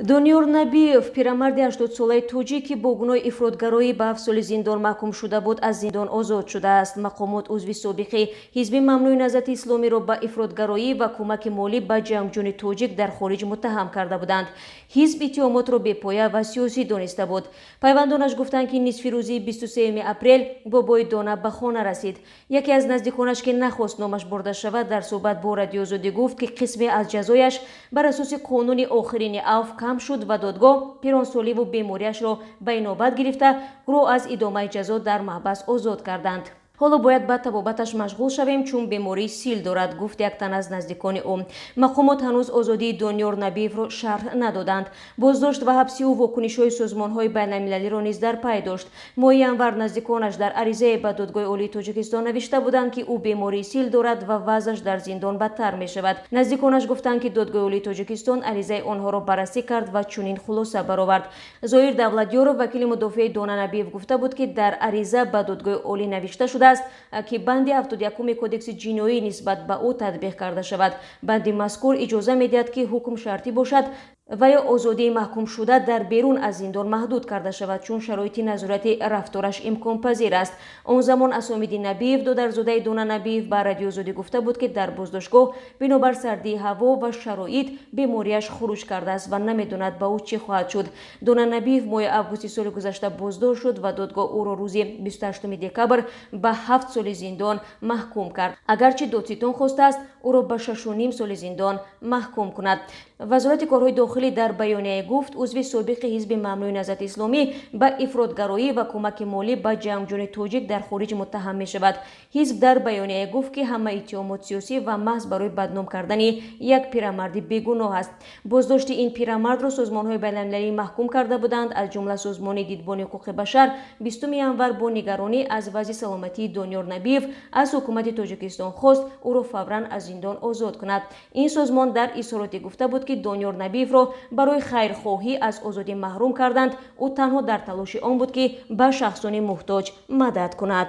Дониёр Набиев, пирамарди 80-солаи тоҷик, ки бо гуноҳи ифротгароӣ ба 7 соли зиндон маҳкум шуда буд, аз зиндон озод шудааст. Мақомот узви собиқи ҳизби мамнӯи Наҳзати Исломиро ба ифротгароӣ ва кӯмаки молӣ ба ҷангҷӯни тоҷик дар хориҷ муттаҳам карда буданд. Ҳизб иттиҳомотро бепоя ва сиёсӣ дониста буд. Пайвандонаш гуфтанд, ки нисфи рӯзи 23 апрел бобои Дона ба хона расид. Яке аз наздиконаш, ки нахост номаш бурда шавад, дар суҳбат бо Радиои Озодӣ гуфт, ки қисме аз ҷазояш бар асоси қонуни охирини авф кам шуд ва додгоҳ пиронсоливу бемориашро ба инобат гирифта, ӯро аз идомаи ҷазо дар маҳбас озод карданд. «Ҳоло бояд ба табобаташ машғул шавем, чун бемории сил дорад», гуфт як тан аз наздикони ӯ. Мақомот ҳанӯз озодии Дониёр Набиевро шарҳ надоданд. Боздошт ва ҳабси ӯ вокунишҳои созмонҳои байналмилалиро низ дар пай дошт. Моҳи январ наздиконаш дар аризае ба Додгоҳи Олии Тоҷикистон навишта буданд, ки ӯ бемории сил дорад ва вазъаш дар зиндон бадтар мешавад. Наздиконаш гуфтанд, ки Додгоҳи Олии Тоҷикистон аризаи онҳоро баррасӣ кард ва чунин хулоса баровард. Зоир Давлатёров, вакили мудофиаи Дона Набиев, гуфта буд, ки дар ариза ба Додгоҳи Олӣ навишта шудааст, ки банди 71-уми Кодекси ҷиноӣ нисбат ба ӯ татбиқ карда шавад. Банди мазкур иҷоза медиҳад, ки ҳукм шартӣ бошад ва ё озодии маҳкумшуда дар берун аз зиндон маҳдуд карда шавад, чун шароити назорати рафтораш имконпазир аст. Он замон Асомиддин Набиев, додарзодаи Дона Набиев, ба Радиои Озодӣ гуфта буд, ки дар боздоштгоҳ бинобар сардии ҳаво ва шароит бемориаш хуруҷ кардааст ва намедонад, ба ӯ чӣ хоҳад шуд. Дона Набиев моҳи августи соли гузашта боздошт шуд ва додгоҳ ӯро рӯзи 28 декабр ба 7 соли зиндон маҳкум кард, агарчи додситон хостааст ӯро ба 6,5 соли зиндон маҳкум кунад. Вазорати корҳои дохилӣ дар баёнияе гуфт, узви собиқи ҳизби мамнӯи Наҳзати Исломӣ ба ифротгароӣ ва кӯмаки молӣ ба ҷангҷӯни тоҷик дар хориҷ муттаҳам мешавад. Ҳизб дар баёнияе гуфт, ки ҳама иттиҳомот сиёсӣ ва маҳз барои бадном кардани як пирамарди бегуноҳ аст. Боздошти ин пирамардро созмонҳои байналмилалӣ маҳкум карда буданд. Аз ҷумла созмони Дидбони ҳуқуқи башар 20 январ бо нигаронӣ аз вазъи саломатии Дониёр Набиев аз ҳукумати Тоҷикистон хост, ӯро фавран аз зиндон озод кунад. Ин созмон дар изҳороте гуфта буд, ки Дониёр Набиевро барои хайрхоҳӣ аз озодӣ маҳрум карданд. Ӯ танҳо дар талоши он буд, ки ба шахсони муҳтоҷ мадад кунад.